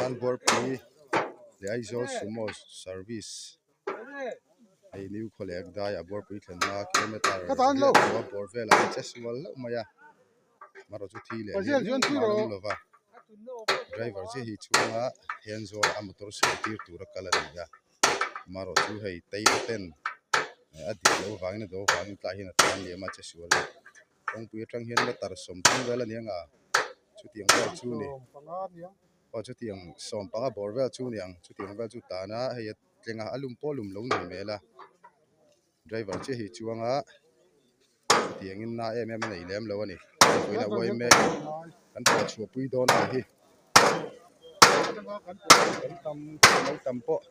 Chuan Buarpui leh Aizawl Sumo service hei New Khawlek dai a Buarpui thlen hma kilometer riat lo a bawr velah a che sual hlauh mai a amaherawh chu thi leh hliam engmah an awm lo va driver chiah hi chhunga Thenzawl a motor siam tir tura kal a ni a amaherawh chu hei tei ten a dik loh avangin a do avangin tlai hian a tan liam a che sual a. Kawngpui atang hian meter 30 vel a ni ang a, chutiang vel chu ni aw chutiang sawmpanga bawr vel chu ni ang chutiang vel chu tan a hei a tleng a a lum pawh a lum lo ni hmel a driver chiah hi chuang a chutiang in na em em a nei lem lo a ni vawiin a uai mek kan pawh chhuah pui dawn a ni hi kan tam lo tam pawh.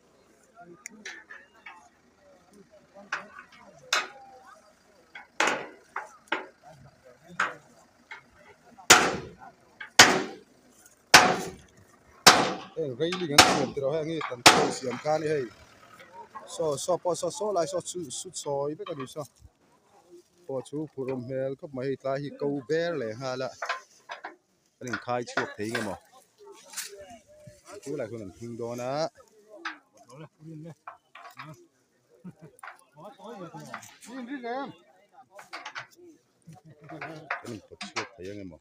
Heng railing an siam tiraw heng hi kan thil siam kha a ni hei saw saw pawh saw saw lai saw chu su chawi vek a ni saw pawh chu phur awm hmel khawp mai hei tlai hi ko ber leh nghal a kan inkhai chhuak thei nge maw chu lai khawn an hming dawn a. Kan inpawt chhuak thei ang emaw?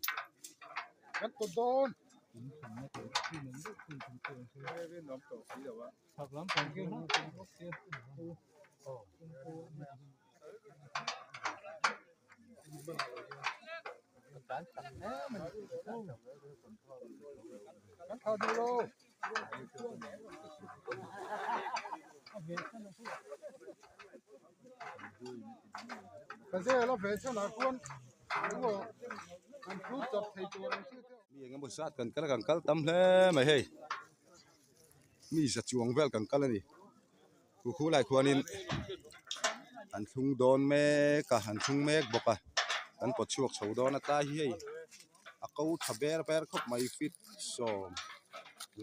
Mi engemaw zat kan kal a kan kal tam hle mai hei mi za chuang vel kan kal a ni khu khu lai khuanin an thlung dawn mek a an thlung mek bawk a kan pawt chhuak chho dawn a tlai hi hei. a ko tha ber ber khawp mai feet sawm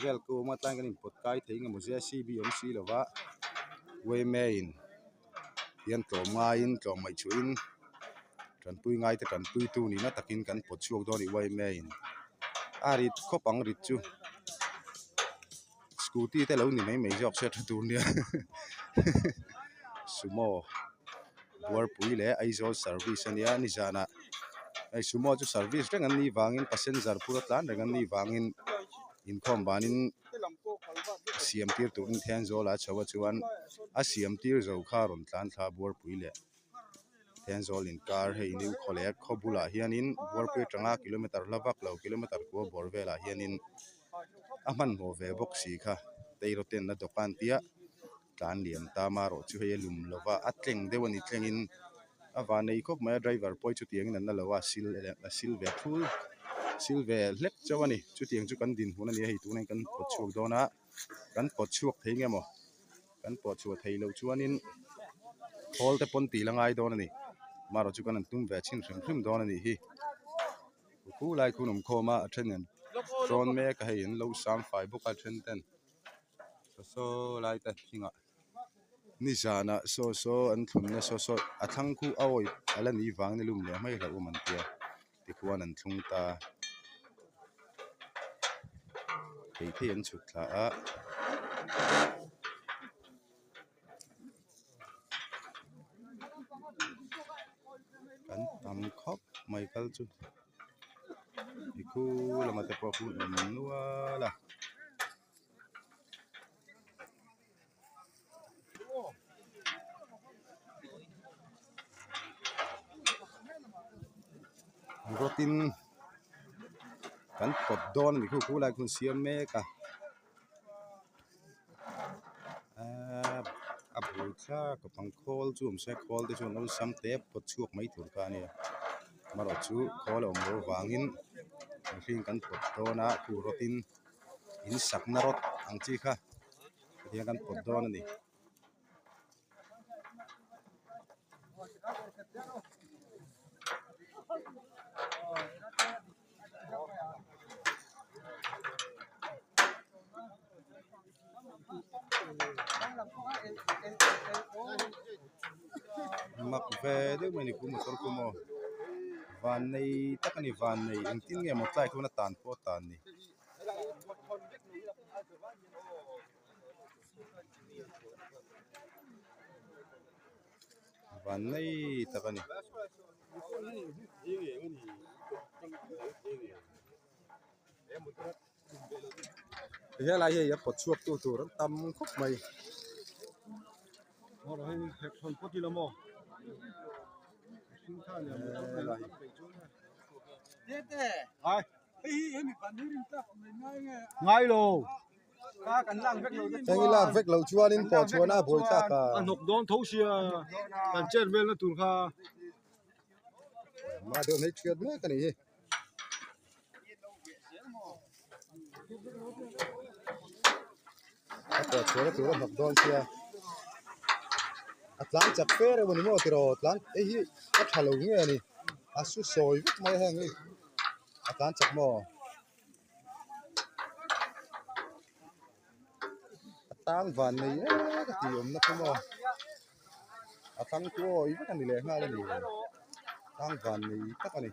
vel ko awm a tlaiin kan inpawt kai thei eng emaw JCB awm si lo va yma in hian tlawm ngaiin tlawm ngaih chuhin tanpui ngai te tanpui tu ni na takin kan pawt chhuak dawn a ni yma in a rit khawp ang rit chu scooty te lo ni mai mai zawk se tha tur nia sumo Buarpui leh Aizawl service a nia nizanah hei sumo chu service reng an nih vangin passenger phur a tlan reng an nih vangin inkhawm vanin siam tir turin Thenzawl ah a chho a chuan a siam tir zo kha rawn tlan thla Buarpui leh Thenzawl inkar hei new khawlek khaw bulah hianin Buarpui atanga kilometer hla vak lo kilometer kua bawr velah hianin a hmanhmawh ve bawk si kha teirawten a dawkan tia. Tlan liam ta marawh chu hei a lum lo va, a tleng deuh a ni tlengin a van nei khawp mai a driver pawh hi chutiangin an la lo a sil a sil ve thul sil ve hlek chauh a ni chutiang chu kan dinhmun a ni a hei tunah hian kan pawt chhuak dawn a kan pawt chhuak thei nge maw kan pawt chhuah theih loh chuanin khawl te pawn tih la ngai dawn a ni marawh chu kan han tum ve chhin hrim hrim dawn a nih hi khu lai khu an awm khawm a a then an tawn mek a hei an lo sang fai bawk a then ten. Saw saw lai te thingah nizanah saw saw an thlunna saw saw a thlang khu a awih a la nih vangin a lum leh mai hlauh awm an tia tikhuan an thlung ta thei thei an chhuk thla a. Kan tam khawp mai kal chu ti khu lamah te pawh hun awm nual a. Rawtin kan pawt dawn a ni khu khu lai hun siam mek a. Ahh a bul thlak a pang khawl chu awm se khawl te chuan awlsam te pawt chhuak mai tur kha a nia amaherawh chu khawl a awm loh avangin mihring kan pawt dawn a khu rawtin in sakna rawt ang chi kha tihian kan pawt dawn a ni. Mak ve deuh mai a ni ku motor khu maw van nei tak a ni van nei engtin nge maw tlai khawn a tan pawh a tan ni. Van nei tak a ni. Helai hi a pawt chhuak tu tur an tam khawp mai. Heng i lak vek loh chuanin pawh chhuahna a buai thlak a. A hnawk dawn tho sia kan chet velna tur kha. Mah deuh hei thiat mek a nih hi. A pawh chhuahna tur a hnawk dawn sia a tlan chak fe reuh a ni maw tiraw tlan hei hi a tha lo nge a ni a su sawi vek mai a heng hi a tlan chak maw. A tang van nei em a tih awmna chu maw a thlang chu awi vek a ni leh nghal a ni tang van nei tak a ni.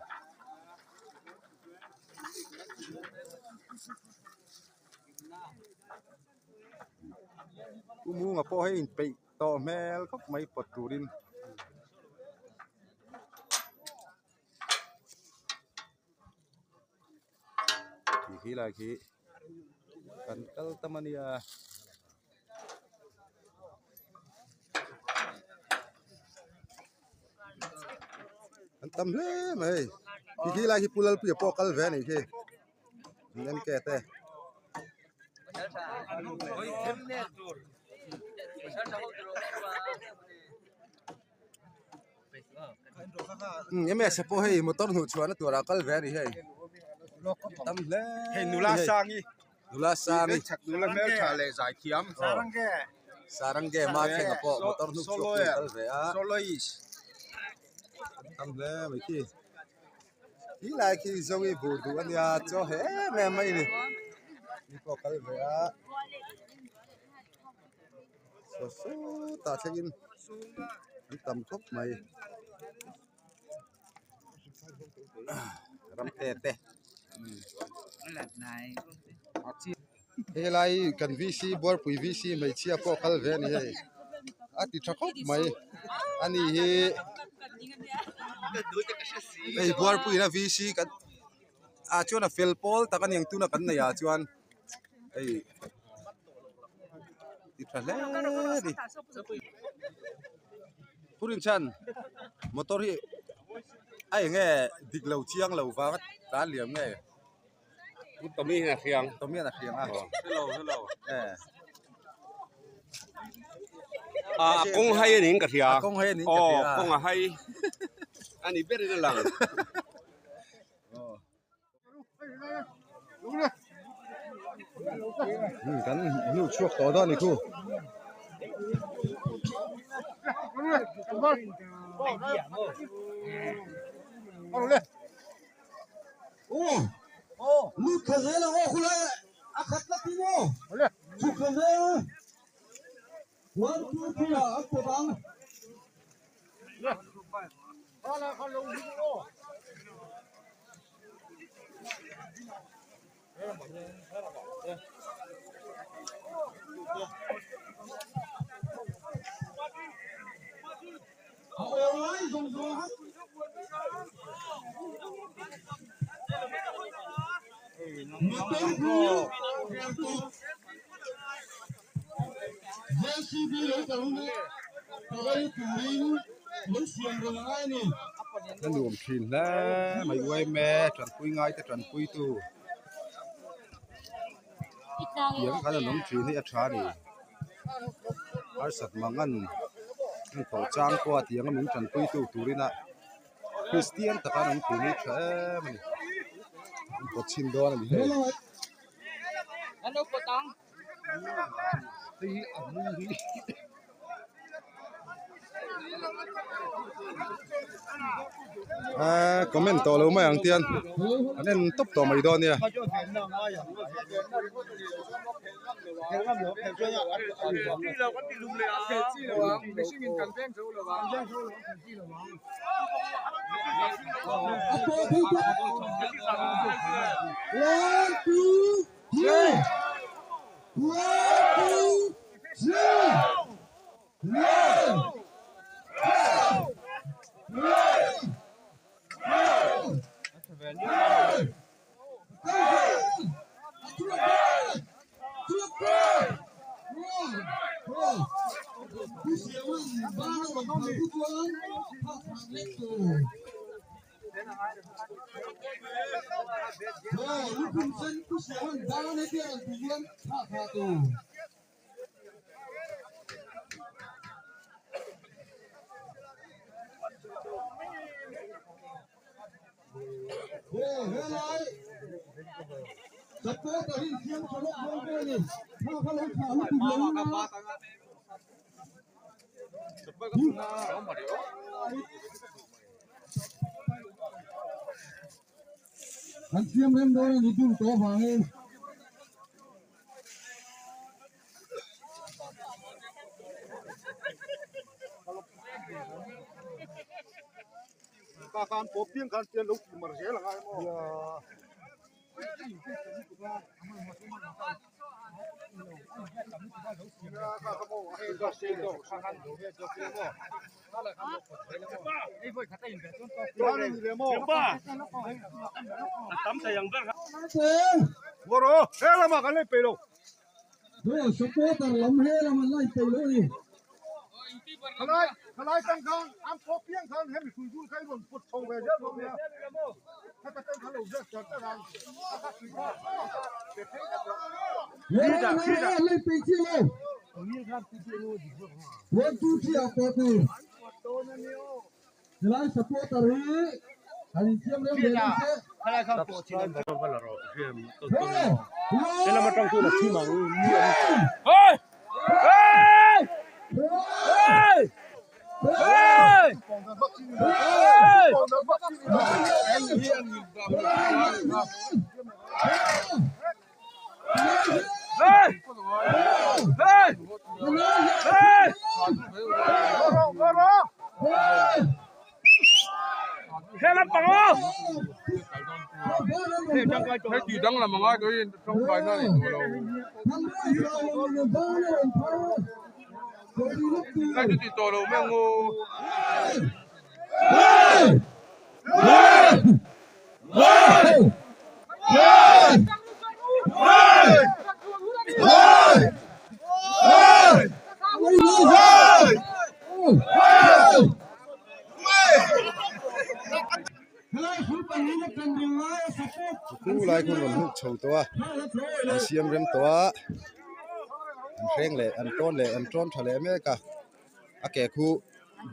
Pu Munga pawh hei inpeih tawh hmel khawp mai pawt turin. Tih khi lai khi kan kal tam a nia. An tam hle mai hei ti khi lai khi Pu Lalpuia pawh a kal ve a nih khi an en ket e. Ms pawh hei motor hnuh chhuahna turah a kal ve a ni hei tam hle hei nula sangi nula sangi nula hmeltha leh zai thiam sarangge ma thleng ah pawh motor hnuh chhuak tur a kal ve a soloist tam hle mai khi khi lai khi zoe bur duh a nia chaw he em em mai a ni mi pawh a kal ve a. Saw sawtah thlengin an tam khawp mai ramte te helai kan VC buarpui VC hmeichhia pawh kal ve a ni hei a ti tha khawp mai ani hi hei buarpuiin a VC kan ah chuan a fel pawl tak a ni ang tuna kan neih ah chuan. Hei ti tha hle a ni Thurin chuan motor hi a eng nge dik lo chiang lo vang a tlan liam nge Tommy hian a hriang Tommy hian a hriang a hello hello e a kawng hai a niin ka hria a kawng hai a niin ka hria aw kawng a hai a ni ber in a lang. Kan hnuh chhuak tawh dawn a ni khu. A nuam thin hle mai uaime tanpui ngai te tanpui tu tiang khan an awm thin hi a tha a ni harsat mangan an tawh chang pawh a tiang a min tanpui tu turin a Kristian taka an awm thin hi tha em a ni an pawt chhin dawn a ni hei. Ahh comment tawh lo mai ang tian an en tawp tawh mai dawn nia. An siam rem dawn a ni dun tawh avangin. Supporter lam he lam an la inpeih lo a ni. He lam he an la inpeih chiah lo. One two three ah pawh tur. Helai supporter hi an insiam rem ve dawn se. Chu lai khawn rawn hnuk chho tawh a an siam rem tawh a an hreng leh an tawn leh an tawn tha leh mek a a ke khu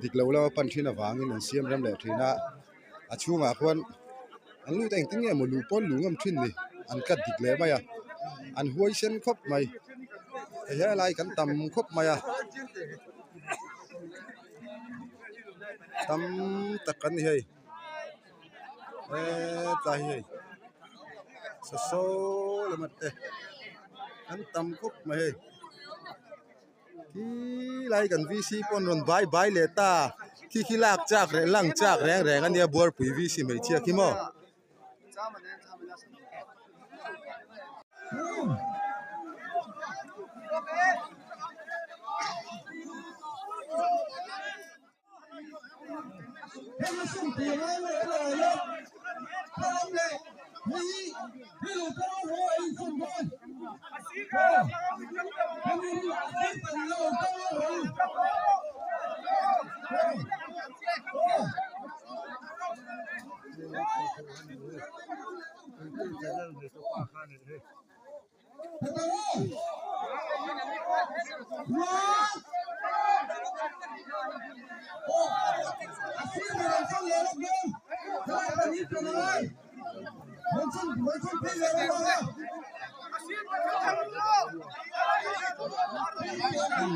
dik lo lama pan thin avangin an siam rem leh thin a a chhungah khuan an lut a engtin nge maw luh pawn luh ngam thin ni an cut dik leh mai a an huai sen khawp mai hei helai kan tam khawp mai a tam tak an ni hei hetlai hi hei saw lama te an tam khawp mai hei. Khi lai kan VC pawh an rawn bai bai leh ta khi khi lak chak reng lang chak reng reng a nia buarpui VC hmeichhia khi maw.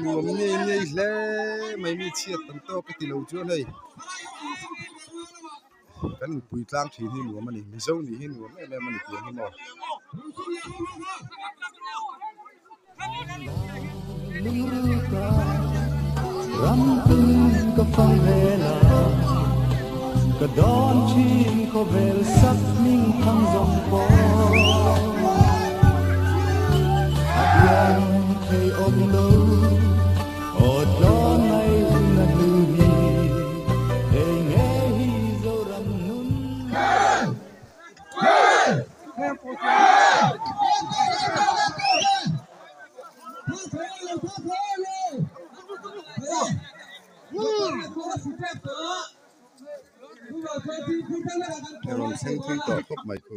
Nuam ngei ngei hle mai mi chhiat tam tawk ka ti lo chuan hei kan inpui tlang thin hi nuam a ni mizo nih hi nuam em em a ni tih ang hi maw. thleng thui tawh khawp mai khu.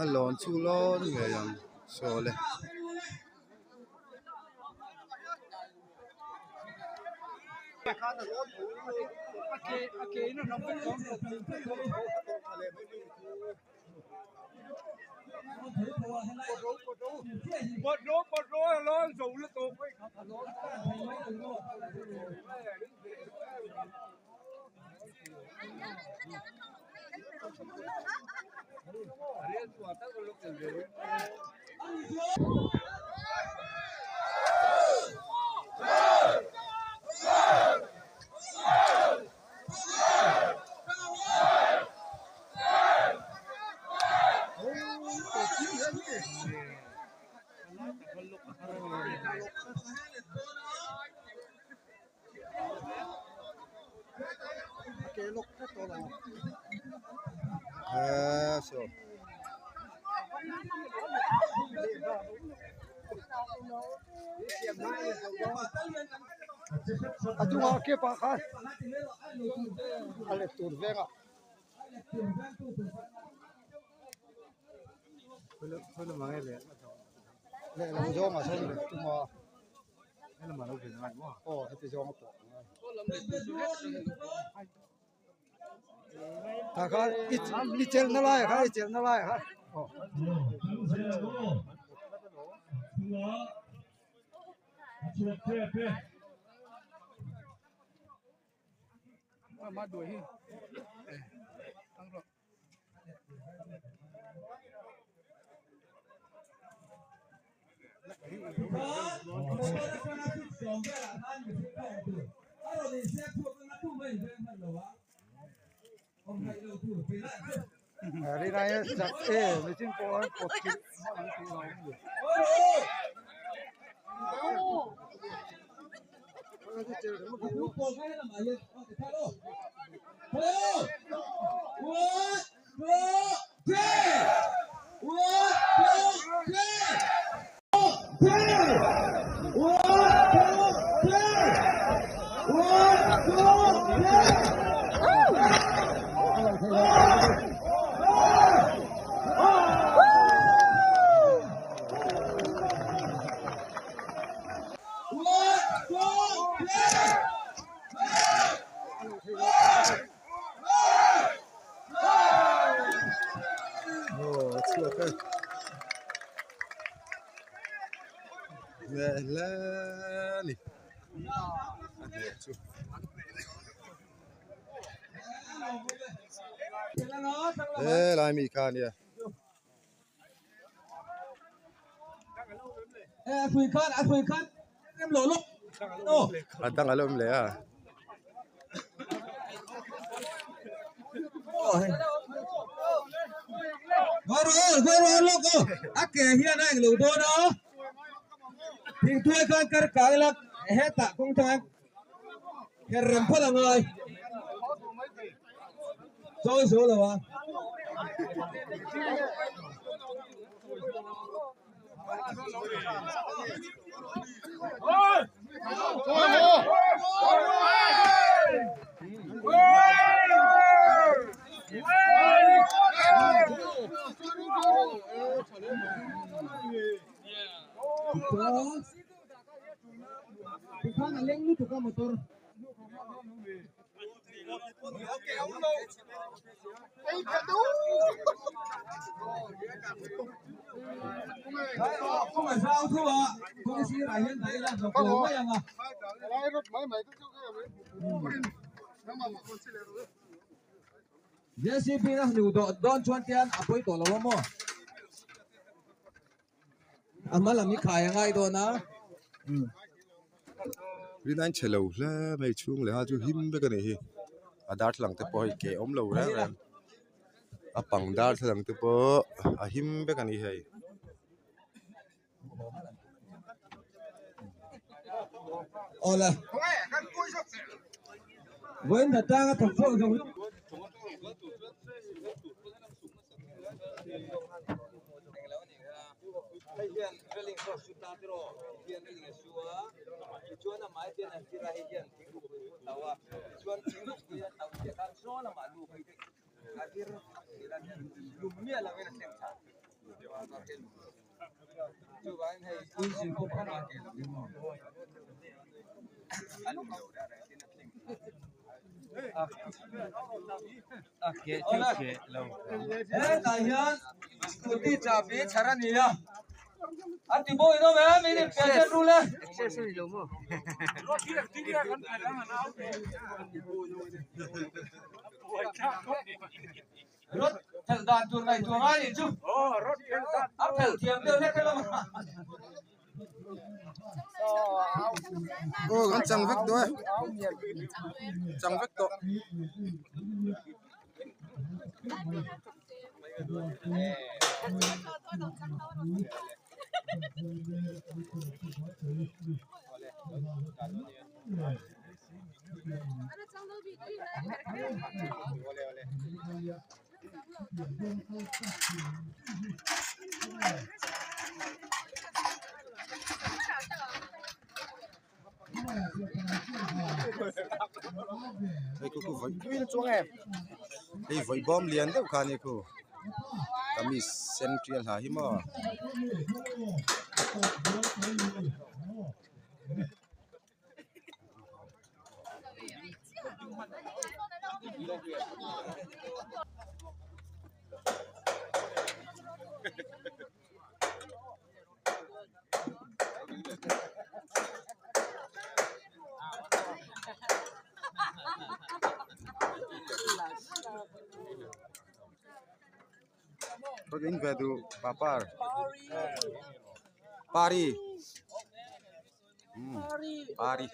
A lawn chu lawn ngei ang saw le. Eee saw. A chungah kep ah khan a let tur veng ah. Lehlam zawngah sawn let tum a. Aw heti zawng a pawh tah khan i chelhna laiah khan i chelhna laiah khan aw. Aw a chhuak a hneh hle a ni a hneh chu. Helai mi kha a nia. A dang a lo awm leh a. JCB na hnu dawh dawn chuan tian a pawi tawh lo a maw? A hma lam hi khai a ngai dawn a. Rin chhe lo hle mai chhung leh a chu him vek a nih hi a darthlalang te pawh hei ke awm lo reng reng a pang darthlalang te pawh a him vek a ni hei. Awle vawiin atanga thawk chhuak zawng Hetah hian scooty chahbi chhar a ni a, a ti bawi dawm em in inpiah hian rul e. Rod phelh dan tur ngaihtuah ngai nih chu a phelh thiam deuh hlek hlek a. Aw kan chang vek tawh e chang vek tawh. Hei khu khu vawi hei vawi bawm lian deuh kha a ni khu kamis sen tial ha hi maw. In ve duh papar pari pari.